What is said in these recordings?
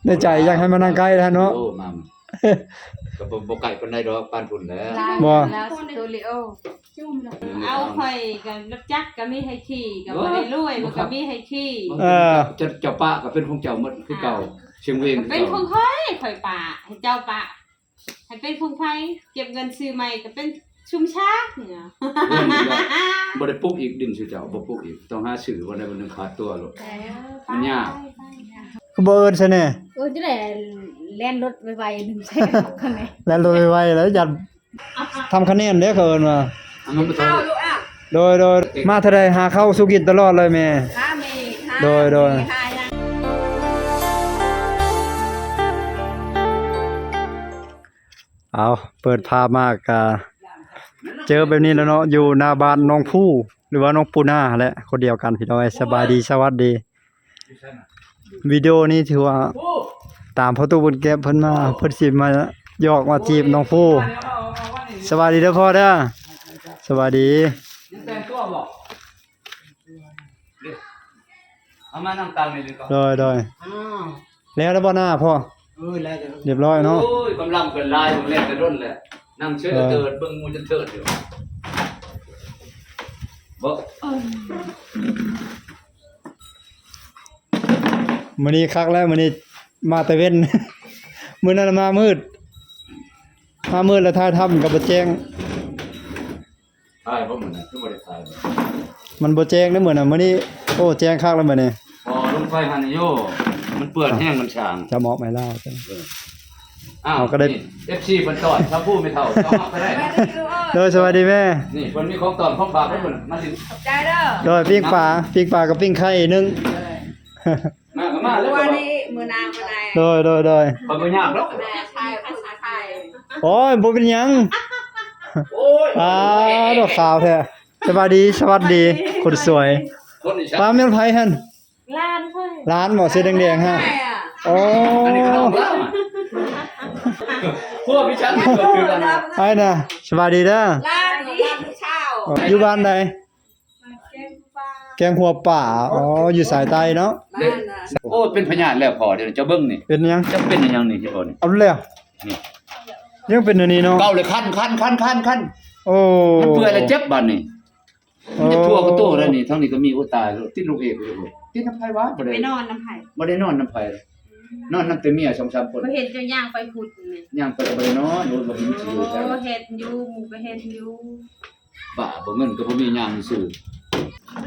ໃນໃຈຢາກໃຫ້ມານັ່ງໃກ້ແລ້ວເນາະ. ໂອ້ ມາ ກໍບໍ່ ບໍ່ໄກປານໃດດອກ ປານພຸ້ນແຫຼະ. ລາວ ບໍ່ ລາວສະຕູດິໂອ ເອົາ ຂ້ອຍກໍລົດຈັກກໍມີໃຫ້ຂີ່ ກໍບໍ່ໄດ້ລວຍ ມັນກໍມີໃຫ້ຂີ່. ເອີ ເຈົ້າ ເຈົ້າປະກໍເປັນຂອງເຈົ້າໝົດຄືເກົ່າ. ອ່າ ຊຽງເວງ ກໍເປັນຂອງຂ້ອຍ ຂ້ອຍປະ ໃຫ້ເຈົ້າປະ ໃຫ້ເປັນຂອງໃຜ ເກັບເງິນຊື້ໃໝ່ກໍເປັນຊຸມຊາກເນາະ. ບໍ່ໄດ້ປຸກອີກ ດິນຊື່ເຈົ້າບໍ່ປຸກອີກ ຕ້ອງຫາຊື້ ບໍ່ໄດ້ ມັນຂາດຕົວໂລດ. ເອີ ມັນຍາກ. ຄືບໍ່ເອີ້ນຊະແນ່? ເອີ້ນຈັ່ງໃດ ແລ່ນລົດໄວໆ ໜຶ່ງແສນ ແລ່ນລົດໄວໆ ແລ້ວຢ້ານທຳຄະແນນເດ້ ເຂົາເອີ້ນວ່າ. ໂດຍໆ ມາເທື່ອໃດຫາເຂົ້າສູ່ກິນຕະຫຼອດເລີຍແມ່. ໂດຍໆ. ເອົາ ເປີດພາບມາກະເຈີແບບນີ້ແຫຼະເນາະ ຢູ່ໜ້າບ້ານໜອງພູ ຫຼືວ່າໜອງປູນາຫັ້ນແຫຼະ ຄົນດຽວກັນພີ່ນ້ອງເອີຍ. ສະບາຍດີ ສະຫວັດດີ. ວິດີໂອນີ້ຖືວ່າຕາມພໍ່ຕູ້ບຸນແກັບເພິ່ນມາ ເພິ່ນຊິມາຢອກມາຈີບນ້ອງພູ. ສະບາຍດີເດີພໍ່ເດີ ສະບາຍດີ. ເອົາມານັ່ງຕັງນີ້ດີກວ່າ. ໂດຍໆ. ອ້າວ ແລ້ວແລ້ວບໍ່ໜ້າພໍ່? ເອີ ແລ້ວ ຮຽບຮ້ອຍເນາະ. ໂອ້ຍ ກຳລັງເພິ່ນຫຼາຍ ເພິ່ນແລ່ນແຕ່ດົນແຫຼະ ນັ່ງເຊີຍ ເອີ ເຕີດເບິ່ງໝູ່ຈົນເທີດຢູ່. ບໍ່ ມື້ນີ້ຄັກແລ້ວ ມື້ນີ້ມາແຕ່ເວັນ ມື້ນັ້ນມາມືດ ມາມືດແລ້ວຖ່າຍທຳກໍບໍ່ແຈ້ງ. ຖ່າຍບໍ່ມື້ນັ້ນ ຄືບໍ່ໄດ້ຖ່າຍ? ມັນບໍ່ແຈ້ງເດ້ມື້ນັ້ນ ມື້ນີ້ ໂອ້ ແຈ້ງຄັກແລ້ວມື້ນີ້. ບໍ່ ລົງໄຟຫັ້ນໂຍ ມັນເປື້ອນແຮງ ມັນຊ່າງ. ຈະມອບໃຫ້ລາວ. ເອີ ອ້າວ ເຮົາກໍໄດ້ ເອັຟຊີ ເພິ່ນຕ້ອນ ຊາວຜູ້ແມ່ເຖົ້າ ເຈົ້າຮັບກໍໄດ້. ໂດຍ ສະບາຍດີແມ່. ນີ້ ເພິ່ນມີຂອງຕ້ອນຂອງຝາກໃຫ້ເພິ່ນ ມາຊິ ຂອບໃຈເດີ. ໂດຍ ປີ້ງປາ ປີ້ງປາກັບປີ້ງໄຂ່ໜຶ່ງ. ມາກໍມາເລີຍ. ມື້ນີ້ ມື້ໜ້າບໍ່ໄດ້. ໂດຍ ໂດຍ ໂດຍ. ຂ້ອຍບໍ່ຍາກດອກ. ແມ່ໄຂ່ ພາສາໄທ. ໂອ້ຍ ບໍ່ເປັນຫຍັງ. ໂອ້ຍ ອ້າວ ດອກຂາວແທ້. ສະບາຍດີ ສະຫວັດດີ ຄົນສວຍ. ປ້າແມ່ນໃຜຫັ້ນ? ຫຼານຂ້ອຍ. ຫຼານບໍ່ ເສື້ອແດງໆ ຮະ? ໂອ້ ອັນນີ້ກໍນ້ອງລາວ. ພວກພິຊັນກໍຄືກັນ. ອ້າຍນະ ສະບາຍດີເດີ. ຫຼານ ຫຼານຜູ້ສາວ. ຢູ່ບ້ານໃດ? ແກ້ງຫົວປ່າ. ອໍ ຢູ່ສາຍໃຕ້ເນາະ. ໂອ້ ເປັນພະຍາດແລ້ວພໍ່. ດຽວເຈົ້າເບິ່ງນີ້ ເປັນຫຍັງ? ເຈົ້າເປັນຫຍັງນີ້? ທີ່ບໍ່ນີ້ ເອົາແລ້ວ ນີ້ ຍັງເປັນອັນນີ້ເນາະ. ເກົາເລີຍ ຄັນໆໆໆ. ໂອ້ ມັນເປື່ອຍແລ້ວເຈັບບາດນີ້. ໂອ້ ມັນຈະທົ່ວກະໂຕໄດ້ນີ້. ທາງນີ້ກໍມີ. ໂອ້ ຕາຍແລ້ວ ຕິດລູກເອກຢູ່. ຕິດນຳໃຜວະ? ບໍ່ໄດ້ ໄປນອນນຳໃຜ? ບໍ່ໄດ້ນອນນຳໃຜ ນອນນຳແຕ່ເມຍສອງສາມຄົນ. ເຫັນເຈົ້າຍ່າງໄປພຸ້ນ. ຍ່າງໄປກໍບໍ່ໄດ້ນອນ. ໂອ້ຍ ບໍ່ມີຊີວິດແລ້ວ. ເຫັນຢູ່ ໝູ່ກໍເຫັນຢູ່. ບ້າບໍ່ ເງິນກໍບໍ່ມີ ຍ່າງຊື່.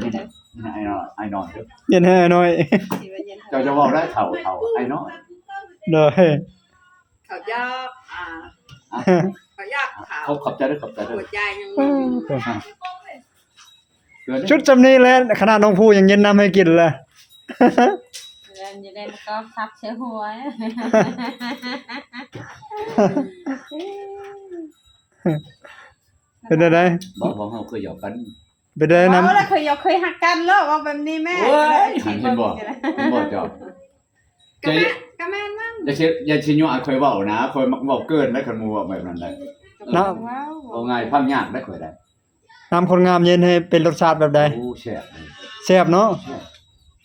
ເຮັດໃຫ້ອ້າຍນ້ອຍ ອ້າຍນ້ອຍເດີ. ເຮັດໃຫ້ອ້າຍນ້ອຍ. ຊິວ່າເຮັດໃຫ້ ເຈົ້າຈະເວົ້າໄດ້ເຖົ້າ ເຖົ້າ ອ້າຍນ້ອຍ. ໂດຍ ເຂົາຢາກ ອ່າ ເຂົາຢາກເຂົາ. ຂອບໃຈເດີ ຂອບໃຈເດີ. ຫົວໃຈຍັງ ເອີ ຊຸດຈຳນີ້ແຫຼະ ຂະໜາດນ້ອງພູຍັງເຢັນນ້ຳໃຫ້ກິນລະ. ເອີ ຢູ່ໃນມັນກໍຄັກໃສ່ຫົວ. ເປັນຈັ່ງໃດ? ບໍ່ ບໍ່ ເຮົາເຄີຍຢອກກັນ. ເປັນໃດນຳ? ເວົ້າແລ້ວເຄີຍຢອກເຄີຍຮັກກັນເນາະ ເວົ້າແບບນີ້ແມ່. ໂອ້ຍ ເຫັນບໍ່ ເຫັນບໍ່ເຈົ້າ? ກໍແມ່ນ ກໍແມ່ນມັນ. ຢ່າຊິ ຢ່າຊິຍົວໃຫ້ຂ້ອຍເວົ້ານະ ຂ້ອຍມັກເວົ້າເກີນໄດ໋ ຄັນໝູ່ເວົ້າແບບນັ້ນໄດ໋. ເນາະ ເວົ້າງ່າຍ ຟັງຍາກໄດ໋ຂ້ອຍໄດ໋. ນ້ຳຄົນງາມເຢັນໃຫ້ເປັນລົດຊາດແບບໃດ? ໂອ້ ແຊບ ແຊບເນາະ.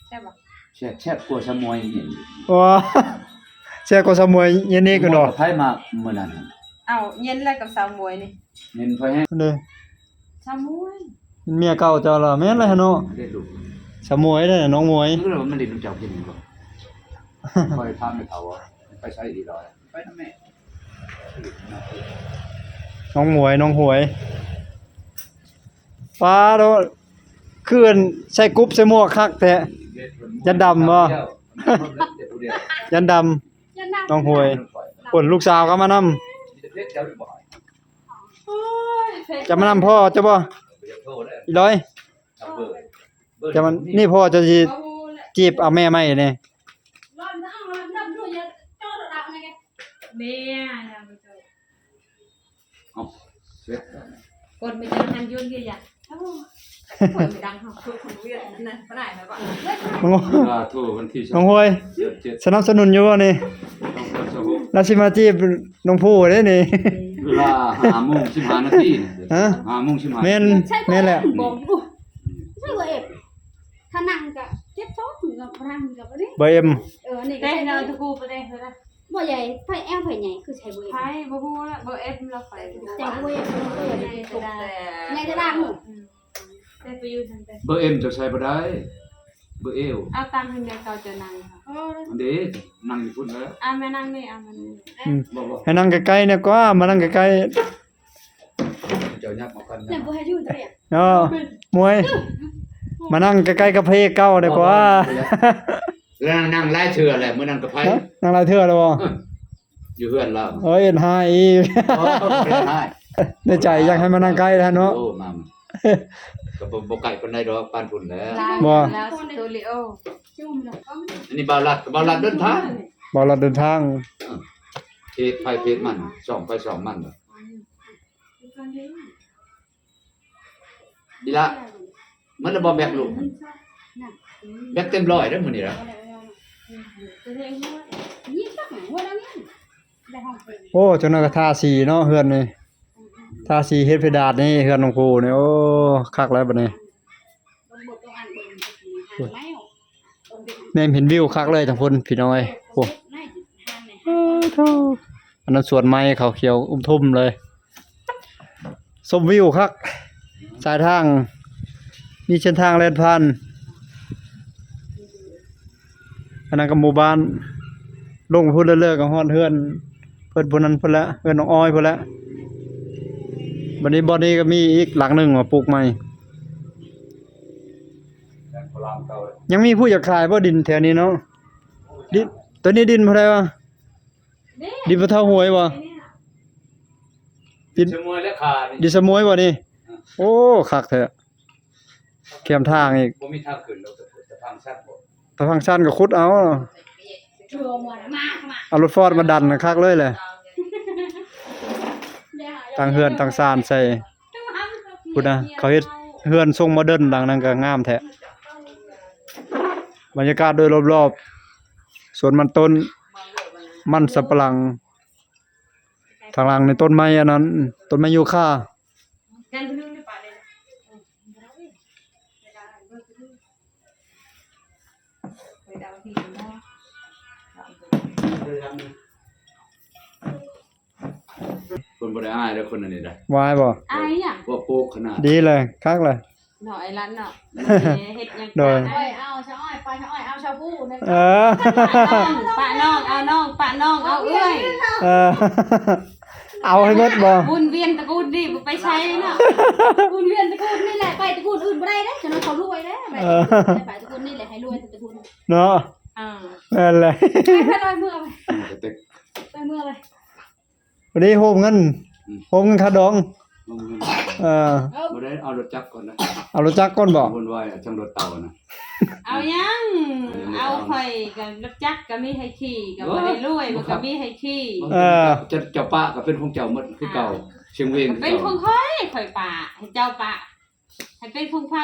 ແຊບ ແຊບບໍ່? ແຊບ ແຊບກວ່າສາວໝວຍເຢັນ. ໂອ້ ແຊບກວ່າສາວໝວຍເຢັນອີກເນາະ. ໃຜມາມື້ນັ້ນ? ເອົ້າ ເຢັນແລ້ວກັບສາວໝວຍນີ້ ເຢັນໄປແຮງເດ້. ສາວໝວຍ ເປັນເມຍເກົ່າເຈົ້າລະ. ແມ່ນແລ້ວເນາະ ສາວໝວຍເດ້ ນ້ອງໝວຍ. ຄືວ່າມັນຫຼິ້ນນຳເຈົ້າກິນບໍ່? ຂ້ອຍຖາມແມ່ເຖົ້າວ່າໄປໃສອີກດອກ. ໄປນຳແມ່ ນ້ອງໝວຍ ນ້ອງໝວຍ. ປາໂທ ຄືອັນໃສ່ກຸບໃສ່ໝວກຄັກແທ້. ຢ້ານດຳບໍ່? ຢ້ານດຳ ນ້ອງໝວຍ. ຄົນລູກສາວກໍມານຳ. ຈະມານຳພໍ່ເຈົ້າບໍ່? ອີຫຼອຍ ຈະມາ ນີ້ພໍ່ເຈົ້າຊິຈີບເອົາແມ່ໃໝ່ນີ້. ເອົາ ເສັດ ກົດໄປຈັງຫັ້ນ ຢຸດຢູ່ຢາ. ໂອ້ຍ ຄົນໄປດັງເຮົາ ຄົນ ຄົນຫວຽດນັ້ນ ປານໃດແລ້ວກໍ ໂອ້ ສາທຸ ວັນທີ ນ້ອງຫວຍ ເຈັດ ເຈັດ ສະໜັບສະໜູນຢູ່ບໍ່ນີ້? ສອງພັນຊາວຫົກ ລາວຊິມາຈີບນ້ອງຜູ້ເດ້ນີ້. ເວລາຫ້າໂມງສິບຫ້ານາທີ. ຮະ? ຫ້າໂມງສິບຫ້າ. ແມ່ນ ແມ່ນແຫຼະ ບອກຢູ່ ໃຊ່ບໍ່ເອັບ ຖ້ານັ່ງກໍເຈັບທ້ອງ. ເນາະ ພະລັງກັບອັນນີ້ ເບີເອັມ ເອີ ອັນນີ້ກໍ ແຕ່ ໃສ່ ເຮົາຕະກູປະເດ ບໍ່ໃຫຍ່ ໄຜແອວໄຜໃຫຍ່ ຄືໃສ່ເບີເອັມ ໄຜບໍ່ຮູ້ລະ ເບີເອັມລະໄປ ແຕ່ເບີເອັມ ໃຫຍ່ແຕ່ດາງ ອືມ ແຕ່ໄປຢູ່ຊັ້ນແຕ່ ເບີເອັມຈະໃສ່ບໍ່ໄດ້ ເບີເອວ ເອົາຕັ້ງໃຫ້ແມ່ເຂົາຈະນັ່ງ ອັນເດ ນັ່ງຢູ່ພຸ້ນແລ້ວ ອ່າ ແມ່ນັ່ງນີ້ ອ່າ ແມ່ນັ່ງນີ້ ອືມ ບໍ່ ບໍ່ ໃຫ້ນັ່ງໃກ້ໆແດ່ກວ່າ ມານັ່ງໃກ້ໆ ເຈົ້າຍັບມາພັນ ແມ່ບໍ່ໃຫ້ຢູ່ຕະຫຼຽ ເນາະ ມວຍ ມານັ່ງໃກ້ໆກັບພະເອກເກົ່າດີກວ່າ ແລ້ວນັ່ງຫຼາຍເທື່ອແລ້ວ ມື້ນັ້ນກັບໃຜ ນັ່ງຫຼາຍເທື່ອແລ້ວບໍ່ ເອີ ຢູ່ເຮືອນລາວ ເອີຍ ເຮັດຮ້າຍອີກ ໂອ້ ເຮັດຮ້າຍ ໃນໃຈຢາກໃຫ້ມານັ່ງໃກ້ແທ້ເນາະ ໂອ້ ມາ ກໍບໍ່ ບໍ່ໄກປານໃດດອກ ປານພຸ້ນແຫຼະ ບໍ່ ແລ້ວສະຕູດິໂອ ອັນນີ້ບ່າວລັດ ບ່າວລັດເດີນທາງ ບ່າວລັດເດີນທາງ ເອີ ເພຈໃຜເພຈມັນ ຊ່ອງໃຜຊ່ອງມັນ ອີ່ຫຼ້າ ມັນລະບໍ່ແບັກລູກ ແບັກເຕັມຮ້ອຍເດີ້ມື້ນີ້ລະ ໂອ້ ເຈົ້າໜ້ອຍກໍທາສີເນາະ ເຮືອນນີ້ ທາສີເຮັດເພດານນີ້ ເຮືອນນ້ອງພູນີ້ ໂອ້ ຄັກແລ້ວບັດນີ້ ແນມເຫັນວິວຄັກເລີຍທັງຄົນພີ່ນ້ອງເອີຍ ໂອ້ ເອີ ໂທ້ ອັນນັ້ນສວນໄມ້ຂາວຂຽວອຸ້ມທຸ່ມເລີຍ ຊົມວິວຄັກ ສາຍທາງ ມີເສັ້ນທາງແລ່ນຜ່ານ ອັນນັ້ນກໍໝູ່ບ້ານ ລົງໄປພຸ້ນເລີກໆກໍຮອດເຮືອນເພິ່ນຜູ້ນັ້ນພຸ້ນແຫຼະ ເຮືອນນ້ອງອ້ອຍພຸ້ນແຫຼະ ບັດນີ້ບ່ອນນີ້ກໍມີອີກຫຼັງໜຶ່ງມາປູກໃໝ່ ຍັງມີຜູ້ຢາກຂາຍບໍ່ດິນແຖວນີ້ເນາະ ດິນ ໂຕນີ້ດິນຜູ້ໃດວະ? ດິນພໍ່ເຖົ້າຫວຍບໍ່? ດິນ ສະໝວຍແລະຂານີ້ ດິນສະໝວຍບໍ່ນີ້? ໂອ້ ຄັກແທ້ ແຄມທາງອີກ ບໍ່ມີທາງຂຶ້ນດອກ ແຕ່ທາງຊັນບໍ່ ແຕ່ທາງຊັນກໍຂຸດເອົາ ເອົາລົດຟອດມາດັນຄັກເລີຍແຫຼະ ຕັ້ງເຮືອນຕັ້ງຊານໃສ່ ພຸ້ນນະ ເຂົາເຮັດເຮືອນຊົງໂມເດີນ ຫຼັງນັ້ນກໍງາມແທ້ ບັນຍາກາດໂດຍລອບໆ ສວນມັນຕົ້ນ ມັນສຳປະຫຼັງ ທາງຫຼັງນີ້ຕົ້ນໄມ້ອັນນັ້ນ ຕົ້ນໄມ້ຢູຄາ ເພິ່ນບໍ່ໄດ້ອາຍເດີ້ ຄົນອັນນີ້ນະ ວ່າອາຍບໍ່? ອາຍຫຍັງ? ບໍ່ໂປກຂະໜາດ ດີເລີຍ ຄັກເລີຍ ເນາະ ໄອ້ລັນເນາະ ເຮັດຫຍັງ ໂດຍ ປະອ້ອຍເອົາຊາອ້ອຍ ປະຊາອ້ອຍເອົາຊາຜູ້ ເອີ ປະນ້ອງເອົານ້ອງ ປະນ້ອງເອົາເອື້ອຍ ເອີ ເອົາໃຫ້ໝົດບໍ່? ໝູນວຽນຕະກູນນີ້ບໍ່ໄປໃສເນາະ ໝູນວຽນຕະກູນນີ້ແຫຼະ ໄປຕະກູນອື່ນບໍ່ໄດ້ເດ້ ຈະນອນເຂົາລວຍເດ້ ໄປຕະກູນນີ້ແຫຼະ ໃຫ້ລວຍຕະກູນເນາະ ອ່າ ນັ້ນແຫຼະ ໄປເມືອ ໄປເມືອ ໄປເມືອ ໄປ ພໍດີໂຮມເງິນ ອືມ ໂຮມເງິນຄ່າດອງ ໂຮມເງິນ ເອີ ບໍ່ໄດ້ເອົາລົດຈັກກ່ອນນະ ເອົາລົດຈັກກ່ອນບໍ່? ວຸ່ນວາຍ ຈັ່ງລົດເຕົານະ ເອົາຫຍັງ ເອົາ ເອົາ ຂ້ອຍກໍລົດຈັກກໍມີໃຫ້ຂີ່ ກໍບໍ່ໄດ້ລວຍ ມັນກໍມີໃຫ້ຂີ່ ເອີ ເຈົ້າ ເຈົ້າປະກໍເປັນຂອງເຈົ້າໝົດຄືເກົ່າ ອ່າ ຊຽງເວງ ເປັນຂອງຂ້ອຍ ຂ້ອຍປະ ໃຫ້ເຈົ້າປະ ໃຫ້ເປັນຂອງໃຜ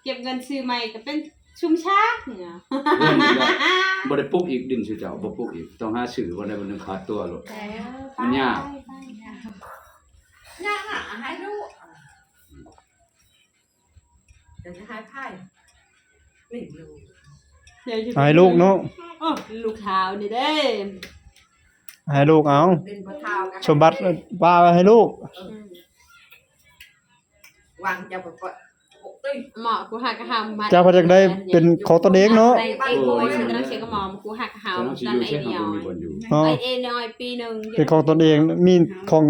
ເກັບເງິນຊື້ໃໝ່ກໍເປັນຊຸມຊາກນີ້ນະ ເຮືອນນີ້ແຫຼະ ບໍ່ໄດ້ປຸກອີກ ດິນຊື່ເຈົ້າບໍ່ປຸກອີກ ຕ້ອງຫາຊື້ບ່ອນໃດບ່ອນໜຶ່ງຂາດຕົວໂລດ ເອີ ມັນຍາກ ໄປ ໄປ ຍາກ ຍາກຫາໃຫ້ລູກ ຈະໃຫ້ໃຜ ນີ້ລູກ ໃຫ້ລູກເນາະ ໂອ້ ລູກສາວນີ້ເດ້ ໃຫ້ລູກເອົາ ເປັນພໍ່ເຖົ້າ ສົມບັດປ້າໄວ້ໃຫ້ລູກ ອືມ ວາງເຈົ້າໄປເປີດ ເໝາະ ກູຫາກະຫາມ ເຈົ້າກໍຢາກໄດ້ເປັນຂອງຕົນເອງເນາະ ໄດ້ເອງ ໂອ້ຍ ໂອ້ຍ ຊິກະມອມ ກູຫາກະຫາມ ຕອນໃດດຽວ ເນາະ ໄອ້ເອນ້ອຍປີໜຶ່ງ ເປັນຂອງຕົນເອງ ມີຂອງ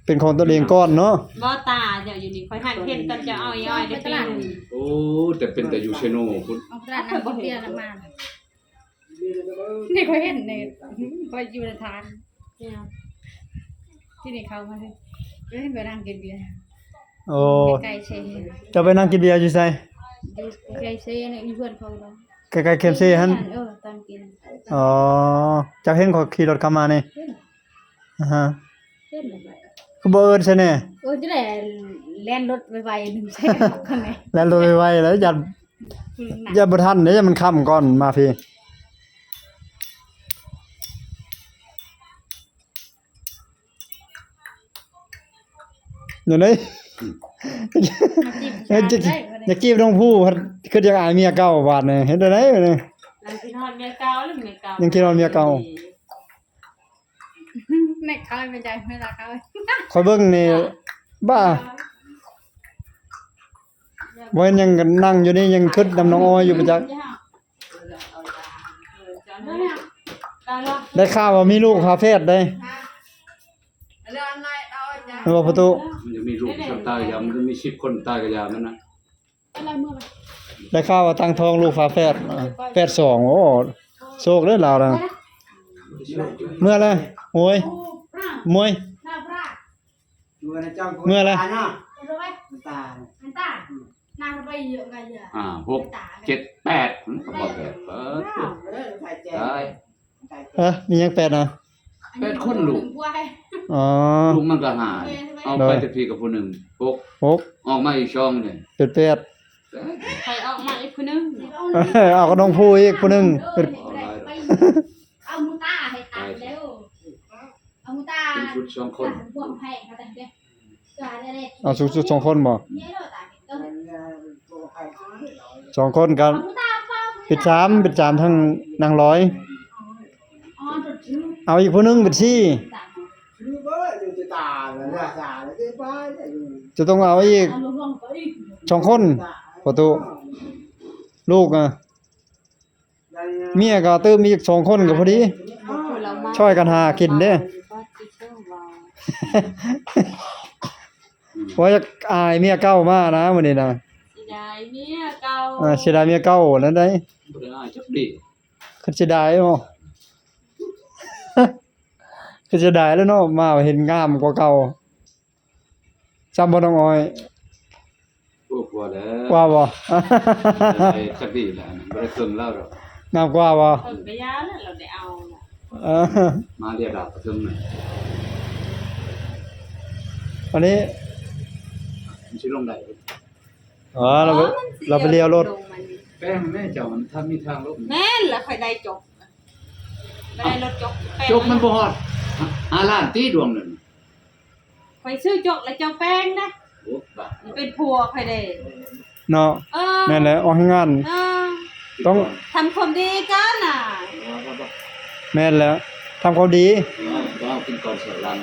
ເປັນຂອງຕົນເອງກ່ອນເນາະ ບໍ່ຕາເຈົ້າຢູ່ນີ້ ຂ້ອຍຫາກເຫັນຕອນເຈົ້າເອົາໄອ້ອ້ອຍໄດ້ປີໜຶ່ງ ໂອ້ ແຕ່ເປັນແຕ່ຢູ່ເຊໂນພຸ້ນ ອອກຕະຫຼາດນັດກິນເບຍລະມາ ນີ້ຂ້ອຍເຫັນນີ້ ຂ້ອຍຢູ່ໃນທາງ ທີ່ນີ້ເຂົ້າມາເລີຍ ໄປນັ່ງກິນເບຍ ໂອ້ ໃກ້ໆເຊ ເຈົ້າໄປນັ່ງກິນເບຍຢູ່ໃສ? ຢູ່ໃກ້ໆເຊ ຢູ່ເຮືອນເຂົາ ໃກ້ໆເຄມເຊຫັ້ນ ເອີ ຕາມກິນ ອໍ ເຈົ້າເຫັນຂ້ອຍຂີ່ລົດເຂົ້າມານີ້ ເຫັນ ອາຮະ ເຫັນ ຄືບໍ່ເອີ້ນໃສ່ແດ່? ເອີ້ນຈັ່ງໃດ ແລ່ນລົດໄວໆ ໜຶ່ງໃສ່ຄັນນີ້ ແລ່ນລົດໄວໆ ແລ້ວຢ້ານ ຢ້ານບໍ່ທັນເດ້ ຢ້ານມັນຄ່ຳກ່ອນມາພີ້ ຈັ່ງໃດ ມາຈີບຜູ້ຊາຍ ຢາກ ໄດ້ບໍ່ນີ້ ຢາກຈີບນ້ອງພູ ຄິດຢາກອາຍເມຍເກົ່າບາດນີ້ ເຮັດຈັ່ງໃດບັດນີ້? ຄິດຮອດເມຍເກົ່າ ຫຼື ເມຍເກົ່າ ຍັງຄິດຮອດເມຍເກົ່າ. ແມ່ເຂົາແມ່ໃຫຍ່ເວລາເຂົາ ຂ້ອຍເບິ່ງນີ້ ບ້າ ບໍ່ເຫັນຫຍັງ ກໍນັ່ງຢູ່ນີ້ຍັງຄິດນຳນ້ອງອອຍຢູ່ປະຈັກ. ໄດ້ຂ່າວວ່າມີລູກຝາແຝດເດ້ ແມ່ນບໍ່ພໍ່ຕູ້? ມັນຈະມີລູກຊຳຕາຍຢາ ມັນຈະມີສິບຄົນຕາຍກະຢາມັນນະ. ໄດ້ຂ່າວວ່າຕັ້ງທ້ອງລູກຝາແຝດ ແຝດສອງ. ໂອ້ ໂຊກເດີລາວນະ. ເມື່ອແລ້ວ ໂອ້ຍ ມວຍ ເມື່ອແລ້ວ. ຫ້າ ຫົກ ເຈັດ ແປດ ມັນກໍບໍ່ແປດ. ເອີ ເອີ ມີຫຍັງແປດນະ? ແປດຄົນລູກ. ອໍ ລູກມັນກໍຫ້າ ເອົາໄປແຕ່ພີ້ກັບຜູ້ໜຶ່ງ ຫົກ ຫົກ ອອກມາອີກສອງເດ້ ເປັນແປດ. ຂ້ອຍອອກມາອີກຜູ້ໜຶ່ງ ເອົາກັບນ້ອງພູອີກຜູ້ໜຶ່ງ ເປັນ ເອົາໝູຕາໃຫ້ຕາຍແລ້ວ ເອົາໝູຕາ ສູງສຸດສອງຄົນ ເອົາສູງສຸດສອງຄົນບໍ? ສອງຄົນກັນ ເປັນສາມ ເປັນສາມ ທັງນາງລອຍ ເອົາອີກຜູ້ໜຶ່ງເປັນສີ່ ຈະຕ້ອງເອົາອີກສອງຄົນ ພໍ່ຕູ້ ລູກອະ ເມຍກໍຕື່ມອີກສອງຄົນກໍພໍດີ ຊ່ອຍກັນຫາກິນເດ້. ໂອ້ຍ ຢາກອາຍເມຍເກົ່າມານະມື້ນີ້ນະ ເສຍດາຍເມຍເກົ່າ ເອີ ເສຍດາຍເມຍເກົ່ານັ້ນໃດ໋. ບໍ່ໄດ້ອາຍຈັກດີ ຄືເສຍດາຍເນາະ ຄືເສຍດາຍແລ້ວເນາະ ມາເຫັນງາມກວ່າເກົ່າ. ຊ້ຳບໍ່ນ້ອງອອຍ? ໂອ້ ກວ່າແລ້ວ ກວ່າບໍ່? ໄດ້ຈັກດີແລ້ວ ບໍ່ໄດ້ເຄິ່ງລາວດອກ ງາມກວ່າບໍ່? ເພິ່ນກໍຢ່າແລ້ວ ລາວໄດ້ເອົາລະ ເອີ ມາລຽດດາບກະເທິງນະ ອັນນີ້ມັນຊິລົງໄດ້ ອໍ ລາວ ອໍ ລາວໄປລຽວລົດ ແປງແມ່ເຈົ້າ ມັນຖ້າມີທາງລົງ ແມ່ນລະ ຂ້ອຍໄດ້ຈົກ ໄດ້ລົດຈົກ ແປງ ຈົກມັນບໍ່ຮອດຫ້າລ້ານຕິ ດວງໜຶ່ງ. ຂ້ອຍຊື້ຈົກແລ້ວເຈົ້າແປງນະ ໂອ້ ບາດ ເປັນຜົວຂ້ອຍເດ້ເນາະ. ເອີ ແມ່ນແຫຼະ ອອກແຮງງານ ເອີ ຕ້ອງທຳຄວາມດີກ່ອນນະ. ແມ່ນແລ້ວ ທຳຄວາມດີ ເອີ ຕ້ອງກິນກ່ອນໃສ່ຫຼັງ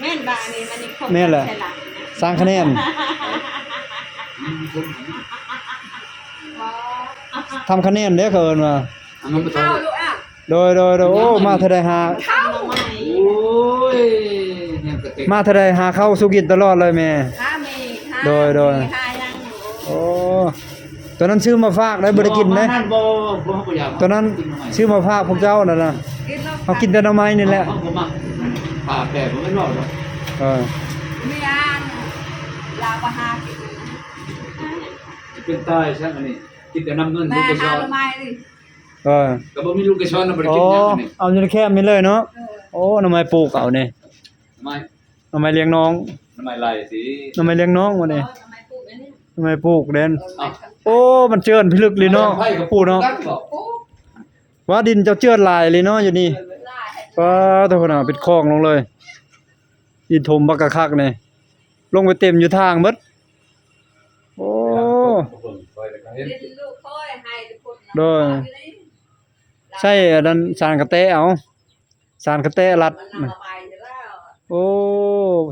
ແມ່ນບາດນີ້ ມັນນີ້ຄົບໃສ່ຫຼັງ ສ້າງຄະແນນ ທຳຄະແນນເດ້ ເຂົາເອີ້ນວ່າ ອັນນັ້ນບໍ່ເທົ່າ ເຂົ້າລູກອະ ໂດຍ ໂດຍ ໂດຍ ໂອ້ ມາເທື່ອໃດຫາ ເຂົ້າ ໂອ້ຍ ມາເທື່ອໃດຫາເຂົ້າສູ່ກິນຕະຫຼອດເລີຍແມ່ ຫາແມ່ ໂດຍ ໂດຍ ຫາຫຍັງຢູ່ ໂອ້ ຕອນນັ້ນຊື້ມາຝາກໄດ້ ບໍ່ໄດ້ກິນເດ້ ຕອນນັ້ນຊື້ມາຝາກພວກເຈົ້ານັ້ນນະ ເຮົາກິນແຕ່ໜໍ່ໄມ້ນີ້ແຫຼະ ເຮົາບໍ່ມັກ ປາກແປກບໍ່ແມ່ນເວົ້າດອກ ເອີ ມີອັນລາວມາຫາກິນ ເປັນຕາຍຊັ້ນອັນນີ້ ກິນແຕ່ນ້ຳເງິນ ແມ່ ລູກໄກ່ຊອນ ຫາໜໍ່ໄມ້ນີ້ ເອີ ກໍບໍ່ມີລູກໄກ່ຊອນນະ ບໍ່ໄດ້ກິນຫຍັງອັນນີ້ ເອົາຢູ່ໃນແຄມນີ້ເລີຍເນາະ ເອີ ໂອ້ ໜໍ່ໄມ້ປູກເອົານີ້ ໜໍ່ໄມ້ ໜໍ່ໄມ້ລ້ຽງນ້ອງ ໜໍ່ໄມ້ໄລ່ຕິ ໜໍ່ໄມ້ລ້ຽງນ້ອງວະນີ້ ເອີ ໜໍ່ໄມ້ປູກເດ້ ເອີ ໂອ້ ມັນເຈີນພິລຶກລີເນາະ ປູເນາະ ວ່າດິນເຈົ້າເຈື່ອນຫຼາຍອີ່ຫຼີເນາະຢູ່ນີ້ ປາດໂທ້ ພຸ້ນນະ ເປັນຄອງລົງເລີຍ ດິນຖົມບັກກະຄັກນີ້ ລົງໄປເຕັມຢູ່ທາງເບິດ ໂອ້ ໂດຍ ໃສ່ອັນນັ້ນ ສານກະແຕເອົາ ສານກະແຕລັດ ໂອ້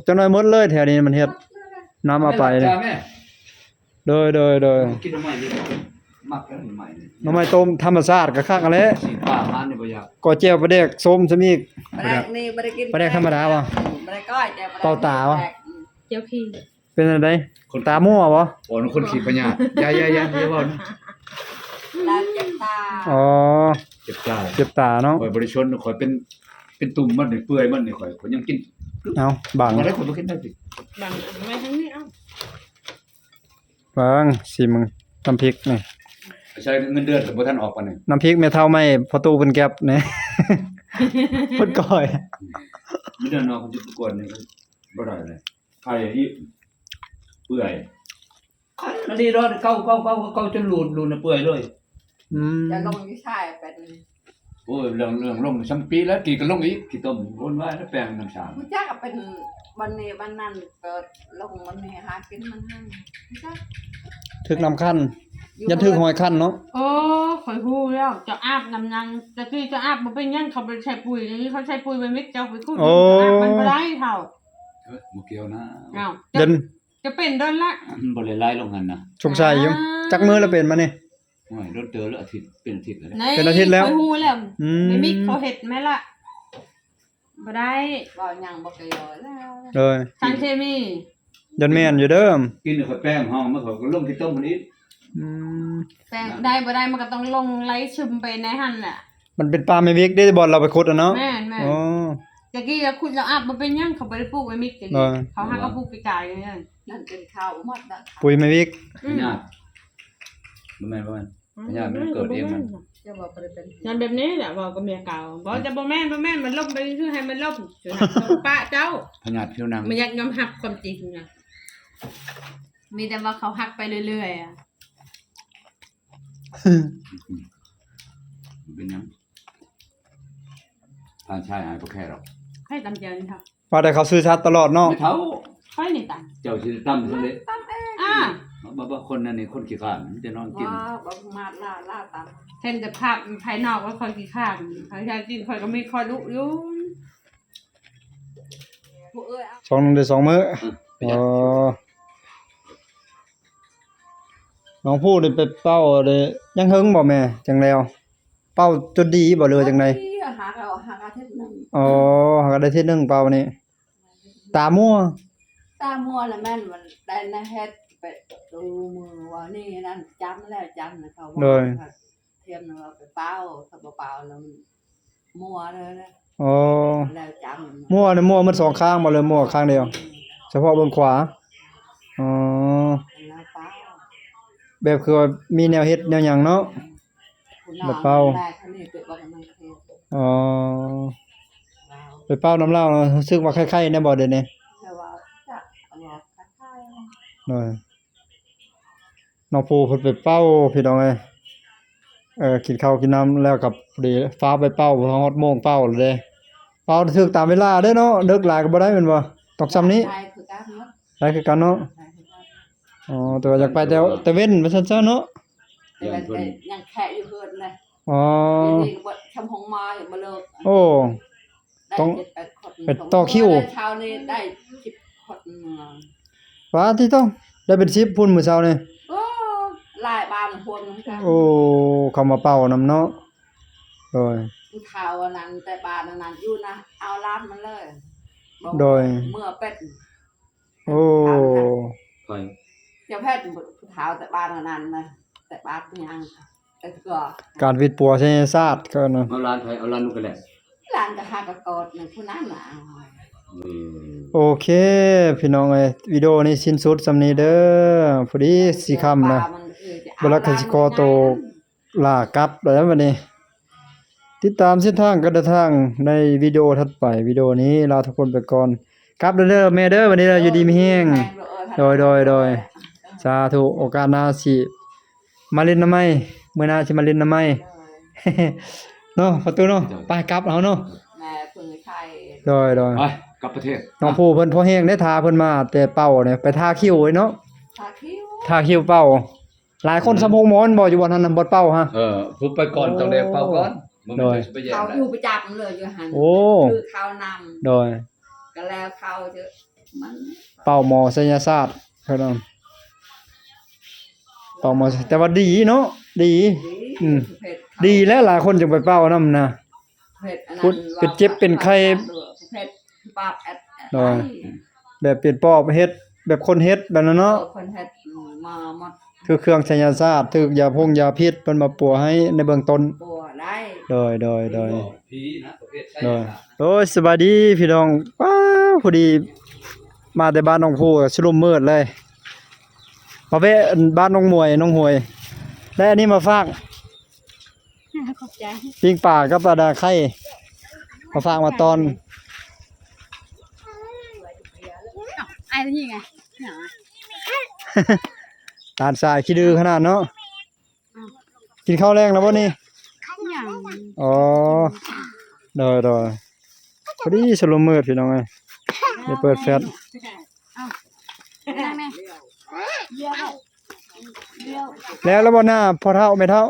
ຈັກໜ້ອຍໝົດເລີຍ ແຖວນີ້ມັນເຮັດ ນ້ຳເອົາໄປນີ້ ໂດຍ ໂດຍ ໂດຍ ກິນໜໍ່ໄມ້ນີ້ ມັກແລ້ວໜໍ່ໄມ້ນີ້ ໜໍ່ໄມ້ຕົ້ມທຳມະຊາດກໍຄັກຫັ້ນແຫຼະ ຊີ້ນປາຫານນີ້ບໍ່ຢາກ ກໍແຈ່ວປາແດກສົ້ມຊຳອີກ ປາແດກນີ້ບໍ່ໄດ້ກິນ ປາແດກທຳມະດາບໍ່? ບໍ່ໄດ້ກ້ອຍ ແຈ່ວປາແດກ ເປົາຕາບໍ່? ແຈ່ວຂີງ ເປັນຈັ່ງໃດ? ຄົນຕາມົວບໍ່? ບໍ່ ຄົນຂີ້ພະຍາດ ຢ່າ ຢ່າ ຢ່າ ຢ່າເວົ້ານະ ລາວເຈັບຕາ ອໍ ເຈັບຕາ ເຈັບຕາເນາະ ຂ້ອຍບໍ່ໄດ້ຊົນ ຂ້ອຍເປັນ ເປັນຕຸ່ມມັນນີ້ ເປື່ອຍມັນນີ້ ຂ້ອຍ ຂ້ອຍຍັງກິນ ເອົາ ບັງ ບໍ່ໄດ້ ຂ້ອຍບໍ່ກິນໄດ້ຕິ ບັງ ເອົາໄວ້ທາງນີ້ ເອົາ ເບິ່ງ ຊີມເບິ່ງ ນ້ຳພິກນີ້ ໃຊ້ເງິນເດືອນກໍບໍ່ທັນອອກປານນີ້ ນ້ຳພິກແມ່ເຖົ້າໃໝ່ພໍ່ຕູ້ເພິ່ນແກັບນີ້ ເພິ່ນກ້ອຍ ເງິນເດືອນອອກ ເພິ່ນຈະປະກວດນີ້ ບໍ່ໄດ້ເລີຍ ໄຂ່ອີກ ເປື່ອຍ ຄັນອັນນີ້ເນາະ ເກົາ ເກົາ ເກົາ ເກົາຈົນຫຼຸນ ຫຼຸນເປື່ອຍເລີຍ ອືມ ຈະລົງຢູ່ຊາຍແບບນີ້ ໂອ້ຍ ເລື່ອງ ເລື່ອງລົງຊ່ຳປີແລ້ວ ກີ້ກໍລົງອີກ ຂີ້ຕົມວົນວາຍແລ້ວແປ້ງນ້ຳຊາ ຮູ້ຈັກ ເປັນວັນນີ້ວັນນັ້ນ ກໍລົງວັນນີ້ ຫາກິນມັນຫັ້ນ ຮູ້ຈັກ ຖືກນ້ຳຄັນ ຢ້ານຖືກຫອຍຄັນເນາະ. ໂອ້ ຂ້ອຍຮູ້ແລ້ວ ເຈົ້າອາບນ້ຳຫຍັງ? ຕະກີ້ເຈົ້າອາບບໍ່ເປັນຫຍັງ ເຂົາບໍ່ໄດ້ໃສ່ປຸ໋ຍ ດຽວນີ້ເຂົາໃສ່ປຸ໋ຍໄປມິດ ເຈົ້າໄປຂຸດ ໂອ້ ເຈົ້າອາບມັນບໍ່ໄດ້ເຖົ້າ. ເອີ ບໍ່ກ່ຽວນະ ອ້າວ ເປັນ ຈະເປັນດົນລະ ບໍ່ໄດ້ໄຫຼລົງຫັ້ນນະ ສົງໄສຢູ່ ອ່າ ຈັກມື້ລະເປັນມານີ້? ໂອ້ຍ ດົນເຕີບແລ້ວ ອາທິດ ເປັນອາທິດແລ້ວ ເປັນອາທິດແລ້ວ ຂ້ອຍຮູ້ແລ້ວ ອືມ ແມ່ມິກເຂົາເຮັດແມ່ນລະ ບໍ່ໄດ້ ເວົ້າຫຍັງບໍ່ກ່ຽວແລ້ວ ໂດຍ ສານເຄມີ ຢ້ານແມ່ນຢູ່ເດີ ກິນຂ້າວແປ້ງຫ້ອງ ມັນກໍລົງຂີ້ຕົມພຸ້ນອີກ ອືມ ແປ້ງໄດ້ບໍ່ໄດ້ ມັນກໍຕ້ອງລົງໄຫຼຊຶມໄປໃນຫັ້ນແຫຼະ ມັນເປັນປ່າແມ່ວິກເດ້ ບ່ອນລາວໄປຂຸດຫັ້ນເນາະ ແມ່ນໆ ອໍ ຕະກີ້ລາວຂຸດລາວອາບບໍ່ເປັນຫຍັງ ເຂົາບໍ່ໄດ້ປູກແມ່ມິກ ຕະກີ້ ເຂົາຫາກໍປູກປີກາຍນີ້ ນັ້ນເປັນຂ່າວໝົດນະ ປຸ໋ຍແມ່ວິກ ອືມ ຍາກ ບໍ່ແມ່ນ ບໍ່ແມ່ນ ອືມ ພະຍາດມັນເກີດເອງ ມັນ ເຈົ້າວ່າບໍ່ໄດ້ເປັນ ມັນແບບນີ້ແຫຼະ ເວົ້າກັບເມຍເກົ່າ ບໍ່ ຈະບໍ່ແມ່ນ ບໍ່ແມ່ນ ມັນລົມໄປຊື່ໆ ໃຫ້ມັນລົມ ຊິຮັກເຈົ້າ ປະເຈົ້າ ພະຍາດຜິວໜັງ ມັນຢາກຍອມຮັບຄວາມຈິງນະ ມີແຕ່ວ່າເຂົາຮັກໄປເລື້ອຍໆ ອະ ເປັນຫຍັງ? ທ່ານຊາຍຫາຍບໍ່ແຄ່ດອກ ໃຫ້ຕຳແຈ່ວນີ້ເຖົ້າ ວ່າແຕ່ເຂົາຊື່ສັດຕະຫຼອດເນາະ ແມ່ເຖົ້າ ຂ້ອຍນີ້ຕຳ ເຈົ້າຊິຕຳຊັ້ນເດ້ ຕຳເອງ ອ່າ ບໍ່ ບໍ່ ຄົນນັ້ນນີ້ຄົນຂີ້ຄ້ານ ມີແຕ່ນອນກິນ ບໍ່ ບໍ່ມາດລາ ລາຕຳ ເຫັນແຕ່ພາບພາຍນອກວ່າຂ້ອຍຂີ້ຄ້ານ ຂ້ອຍຢາກກິນ ຂ້ອຍກໍມີຂ້ອຍດຸຢູ່ ຜູ້ເອີຍ ສອງໜຶ່ງໄດ້ສອງມື້ ອືມ ອໍ ນ້ອງຜູ້ໄດ້ໄປເປົ່າໄດ້ ຍັງເຫິງບໍ່ແມ່ ຈັ່ງແລ້ວ? ເປົ່າຈົນດີບໍ່ ຫຼືວ່າຈັ່ງໃດ? ບໍ່ດີ ຫາກ ຫາກອາທິດໜຶ່ງ ອໍ ຫາກໄດ້ອາທິດໜຶ່ງເປົ່ານີ້ ຕາມົວ ຕາມົວລະແມ່ນ ມັນໄດ້ນະເຮັດໄປ ໂຕມືວ່ານີ້ນັ້ນ ຈຳແລ້ວຈຳນະ ເຂົາວ່າ ໂດຍ ທຽມວ່າໄປເປົ່າ ຖ້າບໍ່ເປົ່າລະມັວເລີຍ ອໍ ແລ້ວຈຳ ມົວນີ້ມົວໝົດສອງຂ້າງບໍ່ ຫຼືມົວຂ້າງດຽວ? ສະເພາະເບື້ອງຂວາ ອໍ ແລ້ວເປົ່າ ແບບຄືວ່າມີແນວເຮັດແນວຫຍັງເນາະ ແລ້ວເປົ່າ ອໍ ໄປເປົ່ານຳລາວ ຮູ້ສຶກວ່າໄຂ້ໆແດ່ບໍ່ດຽວນີ້? ແຕ່ວ່າຈັກ ໂດຍ ນ້ອງພູເພິ່ນໄປເປົ່າ ພີ່ນ້ອງເອີຍ ເອີ ກິນເຂົ້າກິນນ້ຳແລ້ວກໍພໍດີ ຟ້າວໄປເປົ່າ ຮອດໂມງເປົ່າແລ້ວເດ້ ເປົ່າຖືກຕາມເວລາເດ້ເນາະ ເດິກຫຼາຍກໍບໍ່ໄດ້ແມ່ນບໍ່? ຕ້ອງຊ່ຳນີ້ ໄດ້ຄືກັນເນາະ ໄດ້ຄືກັນເນາະ ໄດ້ຄືກັນ ອໍ ແຕ່ວ່າຢາກໄປແຕ່ ແຕ່ເວັນວ່າຊັ້ນຊະເນາະ ແຕ່ເວັນກໍຍັງແຄະຢູ່ເຮືອນນະ ອໍ ດຽວນີ້ກໍບໍ່ ຊ່ຳຫ້ອງໝໍຍັງບໍ່ເລີກ ໂອ້ ຕ້ອງໄປຕໍ່ຄິວ ເຊົ້ານີ້ໄດ້ສິບຄົນ ປາດຕິໂທ້ ໄດ້ເປັນສິບພຸ້ນມື້ເຊົ້ານີ້ ໂອ້ ຫຼາຍບ້ານຄົນນຳກັນ ໂອ້ ເຂົ້າມາເປົ່ານຳເນາະ ໂດຍ ຜູ້ເຖົ້າອັນນັ້ນ ແຕ່ບ້ານອັນນັ້ນ ຢູ່ນະ ເອົາຫຼານມາເລີຍ ໂດຍ ເມື່ອເປັນ ໂອ້ ໃຜ ເຈົ້າແພດ ຜູ້ເຖົ້າແຕ່ບ້ານອັນນັ້ນນະ ແຕ່ບ້ານຫຍັງ ແຕ່ກໍ ການວິດປົວໄສຍະສາດເຂົາເອີ້ນ ເອົາຫຼານໃຜ ເອົາຫຼານລູກກະແລ ຫຼານກໍຫາກະກອດໃນຜູ້ນັ້ນນະ ເອີ ໂອເຄ ພີ່ນ້ອງເອີຍ ວິດີໂອນີ້ສິ້ນສຸດສ່ຳນີ້ເດີ ພໍດີຊິຄ່ຳລະ ບໍ່ລະກໍຊິຂໍໂຕ ລາກັບແລ້ວບັດນີ້ ຕິດຕາມເສັ້ນທາງການເດີນທາງໃນວິດີໂອຖັດໄປ ວິດີໂອນີ້ລາທຸກຄົນໄປກ່ອນ ກັບແລ້ວເດີແມ່ເດີ ບັດນີ້ລະຢູ່ດີມີແຮງ ໂດຍ ໂດຍ ໂດຍ ສາທຸ ໂອກາດໜ້າຊິມາຫຼິ້ນນຳໃໝ່ ມື້ໜ້າຊິມາຫຼິ້ນນຳໃໝ່ ເນາະ ປະຕູເນາະ ໄປກັບເຮົາເນາະ ໂດຍ ໂດຍ ໄປກັບປະເທດ ນ້ອງພູເພິ່ນພໍແຮງເດ້ ຖ້າເພິ່ນມາແຕ່ເປົ່ານີ້ ໄປຖ້າຄິວເນາະ ຖ້າຄິວ ຖ້າຄິວເປົ່າ ຫຼາຍຄົນ ອືມ ສຳໂພງໝໍນບໍ່ ຢູ່ບ່ອນນັ້ນນະ ບ່ອນເປົ່າຮະ ເອີ ຜູ້ໄປກ່ອນ ໂອ້ ຕ້ອງໄດ້ເປົ່າກ່ອນ ບໍ່ແມ່ນ ໂດຍ ຈະໄປແຍ່ງ ເຂົາຢູ່ປະຈຳເລີຍຢູ່ຫັ້ນ ໂອ້ ຄືເຂົານຳ ໂດຍ ກໍແລ້ວເຂົາເຖາະ ມັນ ເປົ່າໝໍໄສຍະສາດ ເຂົານຳ ເປົ່າໝໍ ແຕ່ວ່າດີເນາະ ດີ ດີ ອືມ ປະເພດເຂົາ ດີແຫຼະ ຫຼາຍຄົນຈຶ່ງໄປເປົ່ານຳນະ ປະເພດອັນນັ້ນ ເປັນເຈັບເປັນໄຂ້ ປະເພດ ປາບແອດ ໂດຍ ແບບເປັນປອບເຮັດ ແບບຄົນເຮັດແບບນັ້ນເນາະ ເອີ ຄົນເຮັດ ອືມ ມາໝົດ ຄືເຄື່ອງໄສຍະສາດ ຖືກຢາພົງຢາພິດເພິ່ນມາປົວໃຫ້ໃນເບື້ອງຕົ້ນ ປົວໄດ້ ໂດຍ ໂດຍ ໂດຍ ຜີນະ ປະເພດໄສຍະສາດ ໂດຍ ໂດຍ ສະບາຍດີພີ່ນ້ອງ ວ້າວ ພໍດີມາແຕ່ບ້ານໜອງພູ ຊຸລຸມມືດເລີຍ ມາແວະບ້ານນ້ອງໝວຍ ນ້ອງຫວຍ ໄດ້ອັນນີ້ມາຝາກ ຂອບໃຈ ປີ້ງປາກັບອັນນາໄຂ່ ມາຝາກມາຕ້ອນ ອ້າຍນີ້ໄງ ຫຼານຊາຍຂີ້ດື້ຂະໜາດເນາະ ກິນເຂົ້າແລງແລ້ວບໍ່ນີ້? ອໍ ໂດຍໆ ພໍດີສະຫຼົມມືດ ພີ່ນ້ອງເອີຍ ໄດ້ເປີດແຟດ. ແລ້ວລະບໍ່ ໜ້າພໍ່ເຖົ້າແມ່ເຖົ້າ?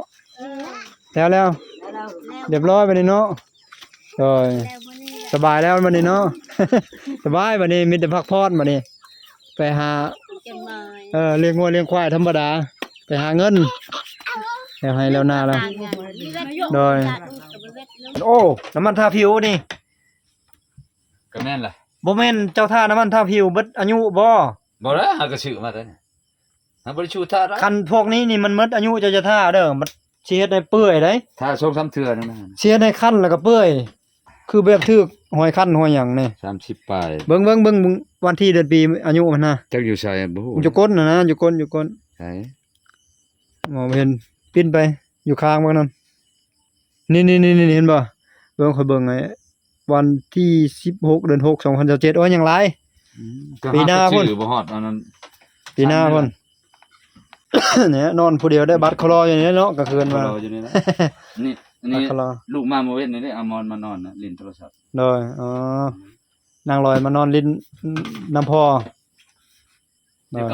ແລ້ວ ແລ້ວ ລຽບຮ້ອຍບັດນີ້ເນາະ. ໂດຍ ສະບາຍແລ້ວບັດນີ້ເນາະ ສະບາຍບັດນີ້ ມີແຕ່ພັກຜ່ອນບັດນີ້ ໄປຫາ ເອີ ລ້ຽງງົວລ້ຽງຄວາຍທຳມະດາ ໄປຫາເງິນ ແລ້ວໄຮ່ແລ້ວນາແລ້ວ. ໂດຍ ໂອ້ ນ້ຳມັນທາຜິວນີ້ ກໍແມ່ນລະ ບໍ່ແມ່ນເຈົ້າທານ້ຳມັນທາຜິວເບິດອາຍຸບໍ່? ບໍ່ລະ ຫາກໍຊື້ມາແຕ່ ຫາບໍ່ໄດ້ຊູ້ທາ. ຄັນພວກນີ້ນີ້ມັນໝົດອາຍຸ ເຈົ້າຈະທາເດີ ມັນຊິເຮັດໃຫ້ເປື່ອຍໄດ໋ ທາສອງສາມເທື່ອນັ້ນນະ ຊິເຮັດໃຫ້ຄັນແລ້ວກໍເປື່ອຍ ຄືແບບຖືກຮອຍຄັນຮອຍຫຍັງນີ້. ສາມສິບປາຍ ເບິ່ງ ເບິ່ງ ເບິ່ງ ເບິ່ງວັນທີເດືອນປີອາຍຸມັນນະ ຈັກຢູ່ໃສບໍ່ຮູ້ ຢູ່ກົ້ນຫັ້ນນະ ຢູ່ກົ້ນ ຢູ່ກົ້ນ ໃສ ມອງບໍ່ເຫັນ ປິ່ນໄປຢູ່ຂ້າງເບິ່ງນັ້ນ ນີ້ໆໆ ເຫັນບໍ່? ເບິ່ງ ຂ້ອຍເບິ່ງໄອ້ ວັນທີສິບຫົກ ເດືອນຫົກ ສອງພັນຊາວເຈັດ ໂອ້ຍ ຍັງຫຼາຍ ອືມ ປີໜ້າພຸ້ນ ບໍ່ຮອດອັນນັ້ນ ປີໜ້າພຸ້ນ ແນ່ ນອນຜູ້ດຽວໄດ້ບັດຄໍລໍຢູ່ນີ້ເນາະ ກາງຄືນມາ ບັດຄໍລໍຢູ່ນີ້ນະ ນີ້ ອັນນີ້ ບັດຄໍລໍ ລູກມາມື້ເວັນນີ້ເດ້ ເອົາໝອນມານອນນະ ຫຼິ້ນໂທລະສັບ. ໂດຍ ອໍ ນາງລອຍມານອນຫຼິ້ນນຳພໍ່ ໂດຍ